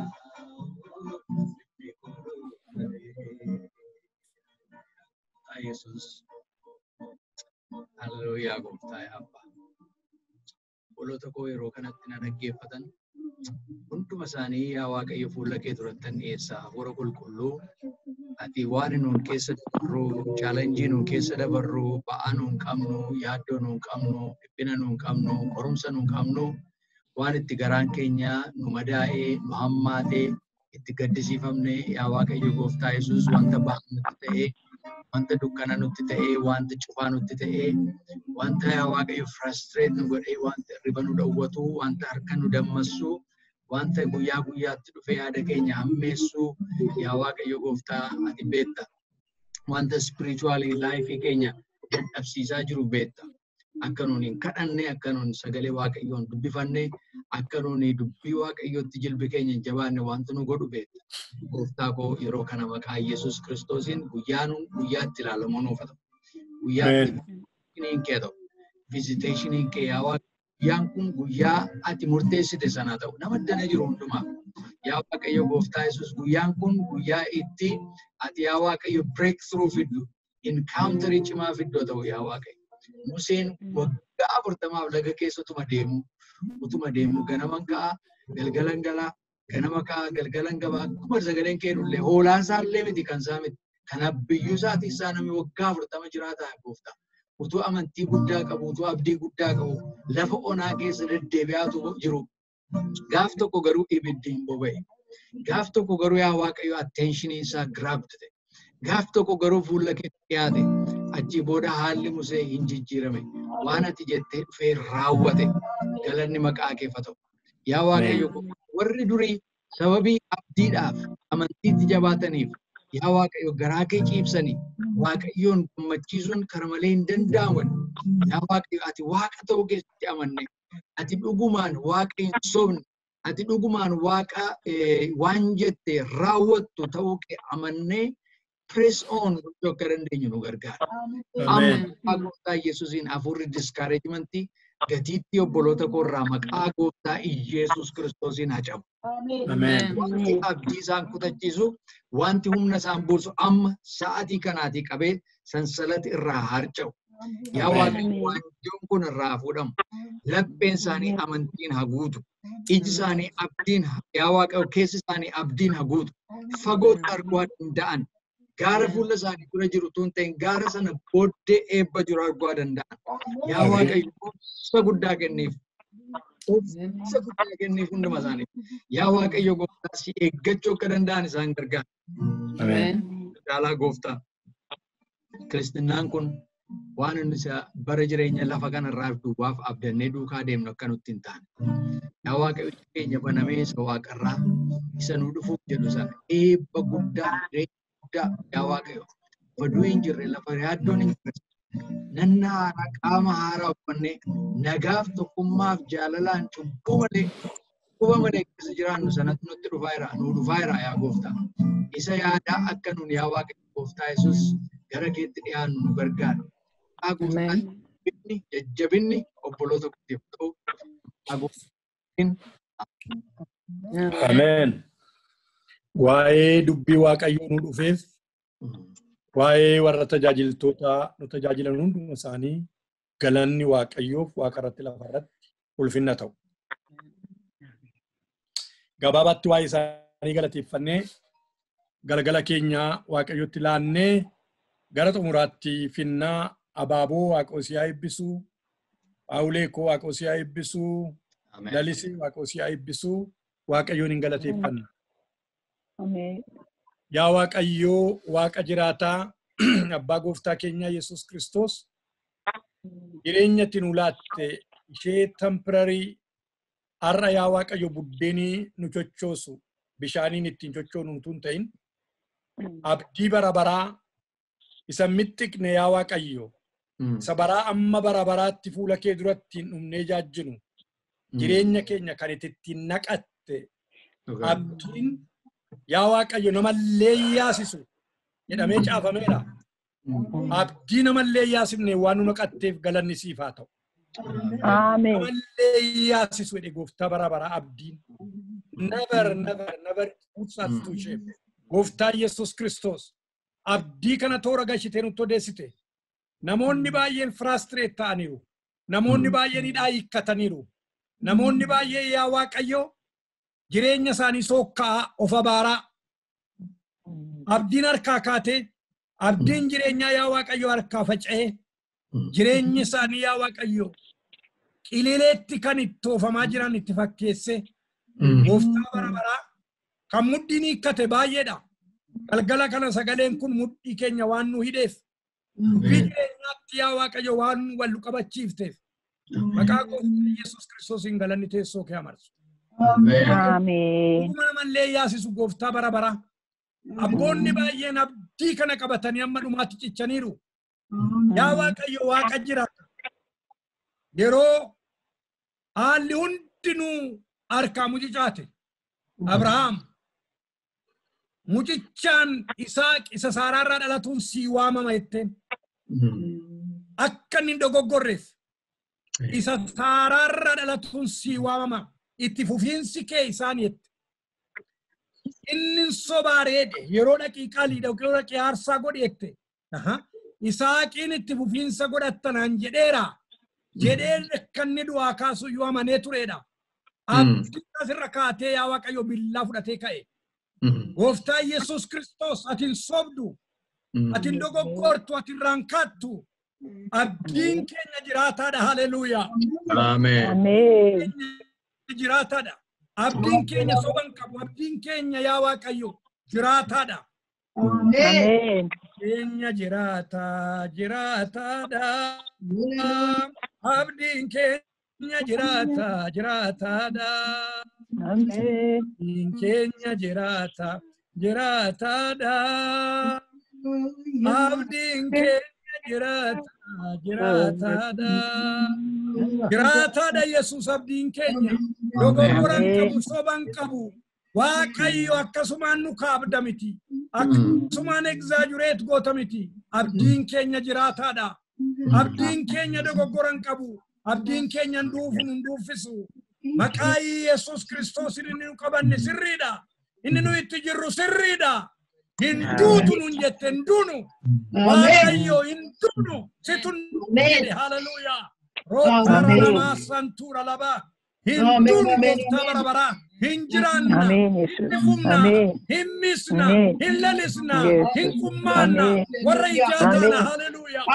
sitti koruu galee. Yesus. Haleluuyaa gooftaa yaa abbaa. Obboloota koo yeroo kanatti na dhaggeeffatan hunduma isaanii yaa Waaqayyo fuula kee duratti dhiyeessaa hafuura qulqulluu ati waan nuun keessa dabarru, challenge nuun keessa dabarru, ba'aa nuun qabnu, yaaddoo nuun qabnu, dhiphina nuun qabnu, qorumsa nuun qabnu, waan itti garaan keenya nu madaa'ee, nu hammaatee, itti gaddisiifamne yaa Waaqayyo gooftaa Yesuus wanta ba'aa nutti ta'ee, wanta dukkana nutti ta'ee, wanta cufaa nutti ta'ee, wanta yaa Waaqayyo frustrate nu godhee, wanta hirriba nu dhowwatu, wanta harka nu dammassu, wanta guyyaa guyyaatti dhufee yaada keenya hammeessu, yaa Waaqayyo gooftaa ati beekta. Wanta spiritually life keenya dadhabsiisaa jiru beekta. Akka nuun hin kadhanne, akka nuun sagalee Waaqayyoon dubbifanne, akka nuun dubbii Waaqayyootti jilbi keenya hin jabaanne wanta nu godhu beekta. Gooftaa koo yeroo kana maqaa Yesuus Kiristoosiin guyyaa nuun guyyaatti ilaalamu nuuf haa ta'u. Guyyaatti kee ta'u. Visitationiin kee yaa Waaqayyo. Guyyaan kun guyyaa ati murteessite sana ta'u. Nama dana jiru hundumaaf. Yaa Waaqayyo gooftaa Yesuus guyyaan kun guyyaa itti ati yaa Waaqayyo breakthrough fiddu, encounterii cimaa fiddu ta'u yaa Waaqayyo. Museen waggaa 40 laga keessa utuma deemu ganaman ka'a, galgalan galaa, ganama ka'a, galgalan gabaa, akkuma sagaleen kee dhullee hoolaan isaallee miti kan isaa miti. Kanaaf biyyuu isaatii isaa namni waggaa 40 jiraata gooftaa. Utuu amantii guddaa qabu, utuu abdii guddaa qabu, lafa onaa keessa deddeebi'aatu jiru. Gaaf tokko garuu ibiddi hin boba'e. Gaaf tokko garuu yaa Waaqayyo attentionii isaa grabbed ta'e. Gaaf tokko garuu fuula kee dhiyaate. Achii booda haalli Musee hin jijjiirame. Waan ati jettee dhufee raawwate. Galanni maqaa keef haa ta'u. Yaa Waaqayyo warri durii sababii abdiidhaaf amantiitti jabaataniif yaa Waaqayyo garaa kee ciibsanii Waaqayyoon gammachiisuun kara malee hin danda'amu. Yaa Waaqayyo ati Waaqa ta'uu keessatti amanne. Ati dhugumaan Waaqa hin sobne. Ati dhugumaan Waaqa waan jette raawwattu ta'uu kee amannee press on gochuu akka dandeenyu nu gargaara. Ameen. Amma gooftaa Yesuusiin hafuurri discouragementii gatiittii obboloota koorraa maqaa gooftaa Iyeesuus Kiristoosiin haa cabu. Ameen. Wanti abdii isaan kutachiisu, wanti humna isaan buusu amma sa'aatii kanaatii qabee sansalati irraa harca'u. Yaa Waaqayyo waanjoon kun irraa fuudhamu. Lapheen isaanii amantiin haguutu. Iji isaanii abdiin, yaa Waaqayyo keessi isaanii abdiin haguutu. Fagootti arguu danda'an. Gaara fuula isaanii dura jiru tun ta'in gaara sana booddee eebba jiru arguu danda'an. Yaa Waaqayyo obsa guddaa kenniif. Obsa guddaa kenniif hunduma isaaniif. Yaa Waaqayyo gooftaa si eeggachuu akka danda'an isaan gargaara. Ameen. Caalaa gooftaa. Kiristinnaan kun waan inni isa bara jireenya lafa kanarraaf duwwaaf abdannee duukaa deemnu akka nutti hin taane. Yaa Waaqayyo keenya banamee isa waaqarraa isa nu dhufuuf jedhu sana eebba guddaa jireenya guddaa yaa Waaqayyo baduu hin jirre lafa yaaddoon hin jirre Nanna haaraa qaama haaraa uffannee nagaaf tokkummaaf jaalalaan cubbuu malee dhukkuba malee keessa jiraannu sanatti nutti dhufaa jira. Nu dhufaa jira yaa gooftaa. Isa yaadaa akka nun yaa Waaqayyo gooftaa Yesuus gara keetti dhiyaannu nu gargaara. Yaa gooftaa jajjabinni obboloota kootiif ta'u. Yaa gooftaa. Ameen. Waa'ee dubbii Waaqayyoo nu dhufeef, waa'ee warra tajaajiltoota nu tajaajilan hunduma isaanii galanni Waaqayyoof waaqa irratti lafa irratti ulfinna ta'u. Gabaabaatti waa'ee isaanii galateeffannee galgala keenya Waaqayyotti laannee gara xumuraatti finnaa. Abaaboo Waaqoo siyaa eebbisuu, Paawulee koo Waaqoo siyaa eebbisuu, Lalisee Waaqoo siyaa eebbisuu, Waaqayyoon hin galateeffanna. Yaa Waaqayyoo Waaqa jiraataa Abbaa Gooftaa keenyaa Yesuus Kiristoos jireenya itti nu laatte ishee temporary har'a yaa Waaqayyo buddeenii nu chochoosu bishaaniin ittiin chochoonu utuu hin ta'in abdii bara baraa isa mixxiqne yaa Waaqayyo isa baraa amma bara baraatti fuula kee duratti hin dhumnee jaajjinu jireenya keenya kan ittiin naqatte abdiin yaa Waaqayyo namallee yaasisu jedhamee caafameera. Abdii namallee yaasifne waan nu naqatteef galanni siif haa ta'u. Ameen. Namallee yaasisu jedhe gooftaa bara baraa abdiin. Never, never, never puts us to shame. Gooftaa Yesuus Kiristoos abdii kana toora gashitee nutti odeessite. Namoonni baay'een frustrate ta'aniiru. Namoonni baay'een hidhaa hiikkataniiru. Namoonni baay'een yaa Waaqayyo jireenya isaanii sookkaa of abaaraa. Abdiin harkaa kaatee, abdiin jireenyaa yaa Waaqayyo harkaa faca'ee, jireenyi isaanii yaa Waaqayyo qilileetti kan itti oofamaa jiran itti fakkeesse gooftaa bara baraa kan mudhiin hiikkate baay'eedha. Galgala kana sagaleen kun mudhii keenya waan nu hidheef, dubbii jireenyaatti yaa Waaqayyo waan nu wal qabachiifteef maqaa gooftaa Yesuus Kiristoosiin galanni teessoo kee amarsu. Ameen. Dhuguma namallee yaasisu gooftaa bara baraa. Abboonni baay'een abdii kana qabatanii amma dhumaatti cichaniiru. Yaa Waaqayyo Waaqa jiraata. Yeroo haalli hundinuu harkaa mucicaate. Abrahaam mucichaan Isaaq isa Saaraarraa dhalatuun sii waamama jetteen. Akka inni hin dogoggorreef isa Saaraarraa dhalatuun sii waamama. Itti fufiinsi kee isaan jette. Inni sobaareedhe yeroo dhaqii qaaliidha yeroo dhaqii aarsaa godhi jette. Isaaqiin itti fufiinsa godhattanaan jedheera. Jedhee akka inni du'aa kaasu iyyuu amanee turedha. Abdii asirra kaatee yaa Waaqayyo billaa fudhatee ka'e. Gooftaa Yesuus Kiristoos ati hin sobdu, ati hin dogoggortu, ati hin raankaattu. Abdiin keenya jiraataadha. Haleluuyaa. Ameen. Ameen. Jiraataadha. Abdiin keenya soban qabu. Abdiin keenya yaa Waaqayyo jiraataadha. Ameen. Keenya jiraataa jiraataadha. Abdiin keenya jiraataa jiraataadha. Ameen. Abdiin keenya jiraataa jiraataadha. Abdiin keenya jiraataa jiraataadha. Jiraataadha Yesuus abdiin keenya. Dogoggoran qabu soban qabu. Waaqayyo akkasumaan nu kaabda miti. Akkasumaan exaggerate goota miti. Abdiin keenya jiraataadha. Abdiin keenya dogoggoran qabu. Abdiin keenya hin duufu hin duuffisu. Maqaa Yesuus Kiristoos inni nu qabanne sirriidha. Inni nu itti jirru sirriidha. Hin duutu nun jette hin duunu. Waaqayyo hin duunu. Situ jedhe haleluuyaa. Rootara lamaa santuura labaa. Hin duunu gooftaa bara baraa. Hin jiraanna. Ameen Yesuus. Hin fumna. Ameen. Hin misna. Ameen. Hin lalisna. Yesuus. Hin qummaanna. Ameen. Warra ijaa taana Ameen. haleluuyaa.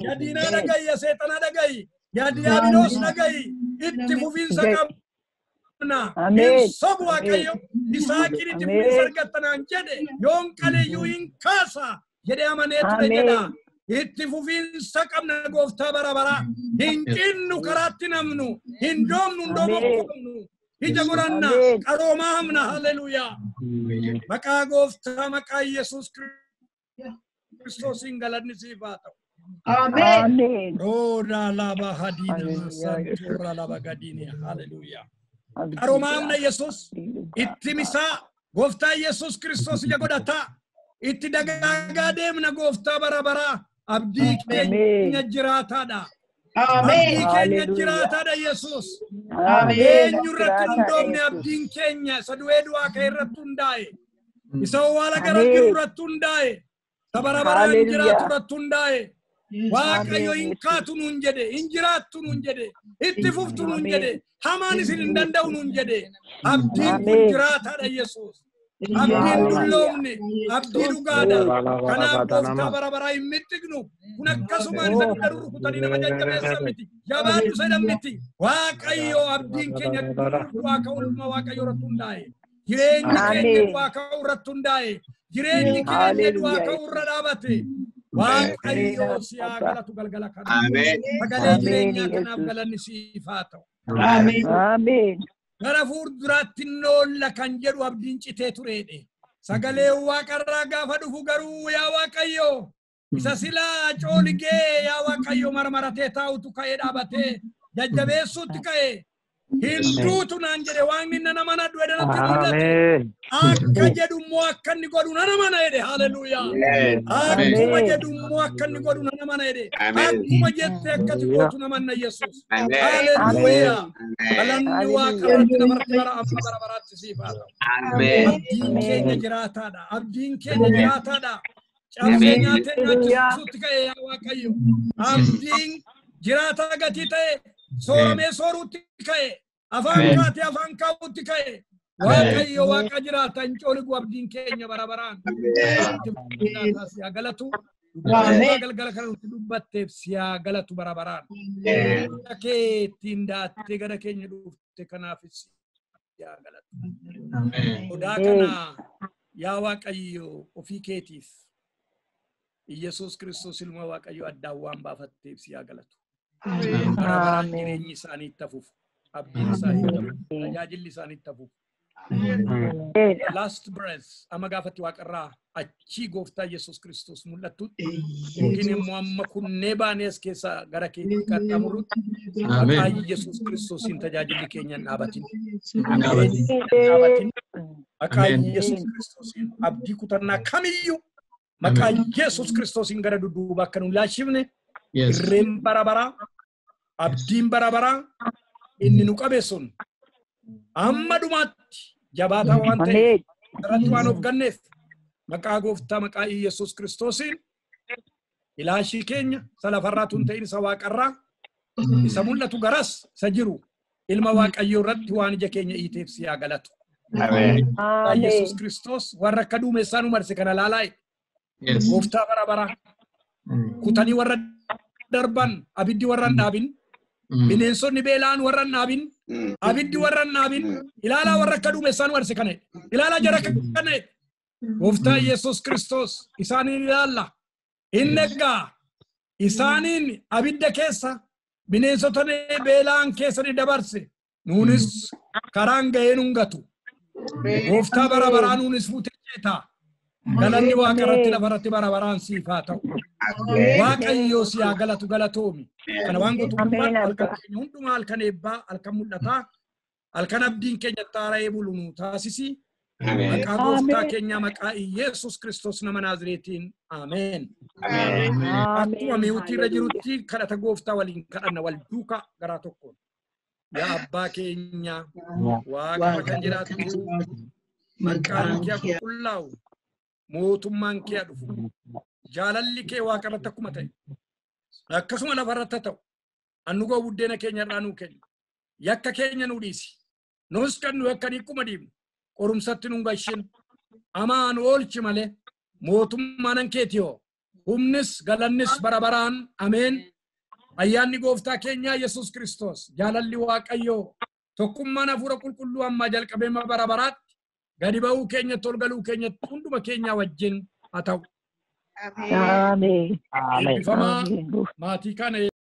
Yaa diinaa dhaga'i, yaa seexanaa dhaga'i, yaa diiyaabiloos dhaga'i. Itti fufiinsa qabna. Ameen. Hin sobu Waaqayyo. Isaaqiin itti Ameen. fufiinsa argattanaan jedhe yoon qaleeyyuu hin kaasa jedhee amanee ture Ameen. jedha. Itti fufiinsa qabna gooftaa bara baraa. Hin cinnu karaatti namnu. Hin doomnu hin dogoggornu. Ija godhanna. Ameen. Qaroomaa hamna. Haleluuyaa. Maqaa gooftaa maqaa Yesuus Kiristoosiin galanni siif haa ta'u. Amen. Ameen. Roda laba hadina Hallelujah. santura laba gadini. Hallelujah. Abdii Qaroomaa dhugaa. amna Yesuus Abdii dhugaa. itti misaa gooftaa Yesuus Kiristoos ija godhataa itti dagaagaa deemna gooftaa bara baraa abdii keenya Ameen. jiraataadha. Amen. Abdii keenya Hallelujah. jiraataadha Yesuus. Amen. Eenyu irratti Jiraataadha hundoofne Yesuus. abdiin keenya isa du'ee du'aa ka'e irratti hundaa'e. Isa owwaala gara jiru Ameen. irratti hundaa'e. Isa bara baraan jiraatu Hallelujah. irratti hundaa'e. Waaqayyo Ameen hin Yesuus. kaatu nuun jedhe, hin jiraattu nuun jedhe, itti fuftu nuun Ameen. jedhe, hamaan isin hin danda'u nuun jedhe. Abdiin kun Ameen. jiraataadha Yesuus. Abdiin Hallelujah. dulloomne, abdii dhugaadha. Kanaaf gooftaa Amen. bara baraa hin mixxiqnu. Kun akkasumaan isa dugda rurrukutanii nama jajjabeessan miti. Jabaadhu jedhan miti. Waaqayyo abdiin keenya du'aa ka'uu ilma Waaqayyo irratti hundaa'e. Jireenyi keenya Ameen. du'aa ka'uu irratti hundaa'e. Jireenyi keenya du'aa Hallelujah. ka'uu irra dhaabate. Ameen Waaqayyo si haa Abbaa. galatu galgala kana. Amen. Sagalee Ameen jireenyaa kanaaf Yesuus. galanni siif haa ta'u. Amen. Ameen. Gara fuulduraatti noolla kan jedhu abdiin citee tureedhe. Sagalee waaqarraa gaafa dhufu garuu yaa Waaqayyo isa silaa cooligee yaa Waaqayyo marmaratee taa'utu ka'ee dhaabatee jajjabeessuutti ka'e. Hin duutu naan jedhe waaqni nana mana du'e natti mul'ate. Akka jedhu immoo akka inni godhu nana mana jedhe haleluuyaa. Amen. Akkuma Ameen. jedhu immoo akka inni godhu nana mana jedhe. Amen. Akkuma jette akkati gootu namanna Yesuus. Amen. Haleluuyaa. Amen. Galanni waaqa Hallelujah. irratti namarratti bara amma bara baraatti siif haa ta'u. Amen. Abdiin keenya Ameen. jiraataadha. Abdiin keenya jiraataadha. Cabsee Amen. nyaatee Hallelujah. nyaachisuutti ka'e yaa Waaqayyo. Abdiin jiraataa gatii ta'e sooramee sooruutti ka'e. Afaan Amen. kaatee afaan kaa'uutti ka'e. Waaqayyo waaqa jiraata hin cooligu abdiin keenya bara baraan. Amen. Jiraataa si haa galatu. Dubbii galgala kana nutti dubbatteef si haa galatu bara baraan. Amen. Gara kee ittiin daattee gara keenya dhufte kanaafis si haa galatu. Sodaa Ameen. kana yaa Waaqayyo ofii keetiif Iyyasuus Kiristoos ilma Waaqayyo addaan waan baafatteef si haa galatu. Bara baraan Ameen. jireenyi isaanii itti hafuuf, abdiin isaanii itti hafuuf, tajaajilli isaanii itti hafuuf. Ameen. Last breath amma gaafatti waaqarraa achii gooftaa Yesuus Kiristoos mul'attutti yookiin immoo amma kunnee baanee as keessaa gara keetti qaxxaamurrutti maqaa Yesuus Kiristoosiin tajaajilli keenya hin dhaabatin. Jireenyi keenya hin dhaabatin. Maqaa Ameen. Yesuus Kiristoosiin abdii kutannaa kamiyyuu maqaa Yesuus Kiristoosiin gara dudduuba akka nu hin laashifne Yes. irreen bara baraa abdiin bara baraa inni nu qabe sun amma dhumaatti jabaataa waan ta'eef Ameen. irratti waan of ganneef maqaa gooftaa maqaa Yesuus Kiristoosiin ilaashii keenya isa lafarraa tun ta'in isa waaqarraa isa mul'atu garas isa jiru ilma waaqayyoo irratti waan ija keenya hiiteef si haa galatu. Amen. Yesuus Ameen. Kiristoos warra akka duumessaa nu marse kana laalaa Yes. gooftaa bara baraa kutanii warra darban abiddi warra hin dhaabin bineensonni beelaan warra hin dhaabin abiddi warra hin dhaabin ilaalaa warra akka duumessaa nu marse kana ilaalaa jara kana gooftaa Yesuus Kiristoos isaaniin ilaalla. Inni egaa isaaniin abidda keessa bineensota beelaan keessa ni dabarse nuunis karaan ga'ee nun gatu. Gooftaa bara baraa nuunis fuutee jeeta. Galanni waaqa irratti lafa irratti bara baraan siif haa ta'u. Waaqayyoo si haa galatu galatoomi. Kana waan gootu Ameen, halkan Abbaa. keenya hundumaa halkan eebbaa halkan mul'ataa halkan abdiin keenya taara'ee bulu nu taasisi. Ameen. Maqaa gooftaa Ameen. keenyaa maqaa Iyeesus Kiristoos nama Naazreetiin. Ameen. Ameen. Akkuma Ameen. mi'uutii irra Hallelujah. jirutti kadhata gooftaa waliin kadhanna wal duukaa garaa tokkoon. Yaa abbaa keenya waaqa irra kan jiraattu maqaan kee haa qulqullaa'u mootummaan kee haa dhufu jaalalli kee waaqa irratti akkuma ta'e akkasuma lafa irratti haa ta'u annugoo buddeena keenya irraa nuu kenni yakka keenya nuu dhiisi nus kan nu yakkan akkuma dhiibnu qorumsatti nu hin gashin amaa nu oolchi malee mootummaan an keeti hoo humnis galannis bara baraan ameen. Ayyaanni gooftaa keenyaa Yesuus Kiristoos jaalalli Waaqayyoo tokkummaan hafuura qulqulluu ammaa jalqabee amma bara baraatti gadi ba'uu keenyatti ol galuu keenyatti hunduma keenyaa wajjin haa ta'u. Ameen. Eebbifamaa Ameen. maatii kana